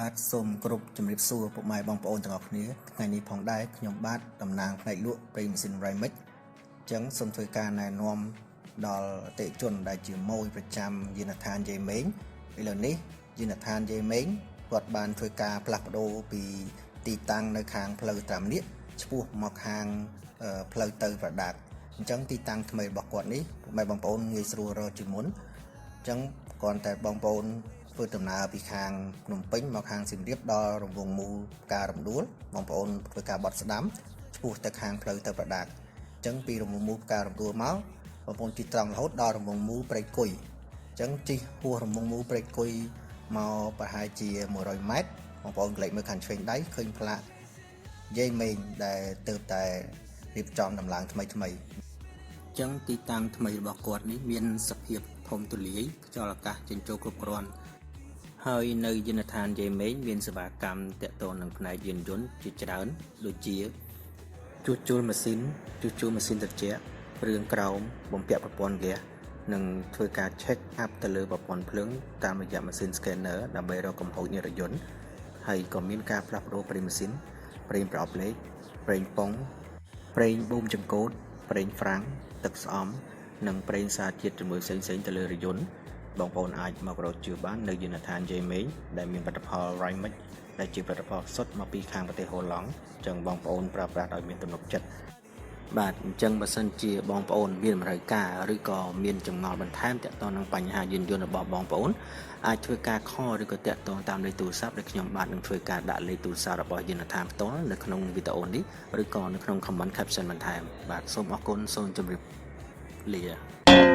បាទសូមគោរពជំរាបសួរពុកម៉ែបងប្អូនទាំងអស់គ្នាថ្ងៃនេះផងដែរខ្ញុំបាទតំណាងផ្នែកលក់ប្រេងម៉ាស៊ីន Rimex អញ្ចឹងសូមធ្វើការណែនាំដល់អតិថិជនដែលជាម៉ូយប្រចាំយានដ្ឋានយាយម៉េងឥឡូវនេះយានដ្ឋានយាយម៉េងគាត់បានធ្វើការផ្លាស់ប្ដូរពីទីតាំងនៅខាងផ្លូវត្រាំនៀកឆ្ពោះមកខាងអឺផ្លូវទៅប្រដាប់អញ្ចឹងទីតាំងថ្មីរបស់គាត់នេះពុកម៉ែបងប្អូនងាយស្រួលរកជាងមុន អញ្ចឹងគ្រាន់តែបងប្អូនធ្វើដំណើរពីខាងភ្នំពេញមកខាងសៀមរាបដល់រង្វង់មូលផ្ការំដួលបងប្អូនធ្វើការបត់ស្ដាំឆ្ពោះទៅខាងផ្លូវទៅប្រដាកអញ្ចឹងពីរង្វង់មូលផ្ការរំដួលមកបងប្អូនជិះត្រង់រហូតដល់រង្វង់មូលព្រែកគុយអញ្ចឹងជិះហួសរង្វង់មូលព្រែកគុយមកប្រហែលជា100ម៉ែត្របងប្អូនក្រឡេកមើលខាងឆ្វេងដៃឃើញផ្លាកយាយម៉េងដែលទើបតែរៀបចំដំឡើងថ្មីថ្មី ចឹងទីតាំងថ្មីរបស់គាត់នេះមានសភាពធំទូលាយខ្យល់អាកាសចេញចូលគ្រប់គ្រាន់ហើយនៅយានដ្ឋានយាយម៉េងមានសេវាកម្មតាក់ទងនឹងផ្នែកយានយន្តជាច្រើនដូចជាជួសជុលម៉ាស៊ីនជួសជុលម៉ាស៊ីនត្រជាក់រឿងក្រោមបំពាក់ប្រព័ន្ធហ្គាសនិងធ្វើការ check up ទៅលើប្រព័ន្ធភ្លើងតាមរយៈម៉ាស៊ីន scanner ដើម្បីរកកំហុសនៃរថយន្តហើយក៏មានការផ្លាស់ប្ដូរប្រេងម៉ាស៊ីនប្រេងប្រអប់លេខប្រេងប៉ុង ប្រេងបូមចង្កូតប្រេងហ្វ្រាំងទឹកស្អំនិងប្រេងសារជាតិជាមួយផ្សេងៗទៅលើរថយន្តបងប្អូនអាចមករកជឿបាននៅយានដ្ឋានយាយម៉េងដែលមានផលិតផល Rimex ដែលជាផលិតផលសុទ្ធមកពីខាងប្រទេសហូឡង់ចឹងបងប្អូនប្រើប្រាស់ដោយមានទំនុកចិត្តបាទអញ្ចឹងបើសិនជាបងប្អូនមានតម្រូវការឬក៏មានចម្ងល់បន្ថែមទាក់ទងនឹងបញ្ហាយានយន្តរបស់បងប្អូនអាចធ្វើការ call ឬក៏ទាក់ទងតាមលេខទូរស័ព្ទដែលខ្ញុំបាទនឹងធ្វើការដាក់លេខទូរស័ព្ទរបស់យានដ្ឋានផ្ទាល់នៅក្នុងវីដេអូនេះឬក៏នៅក្នុង comment caption បន្ថែមបាទសូមអរគុណសូមជម្រាបលា។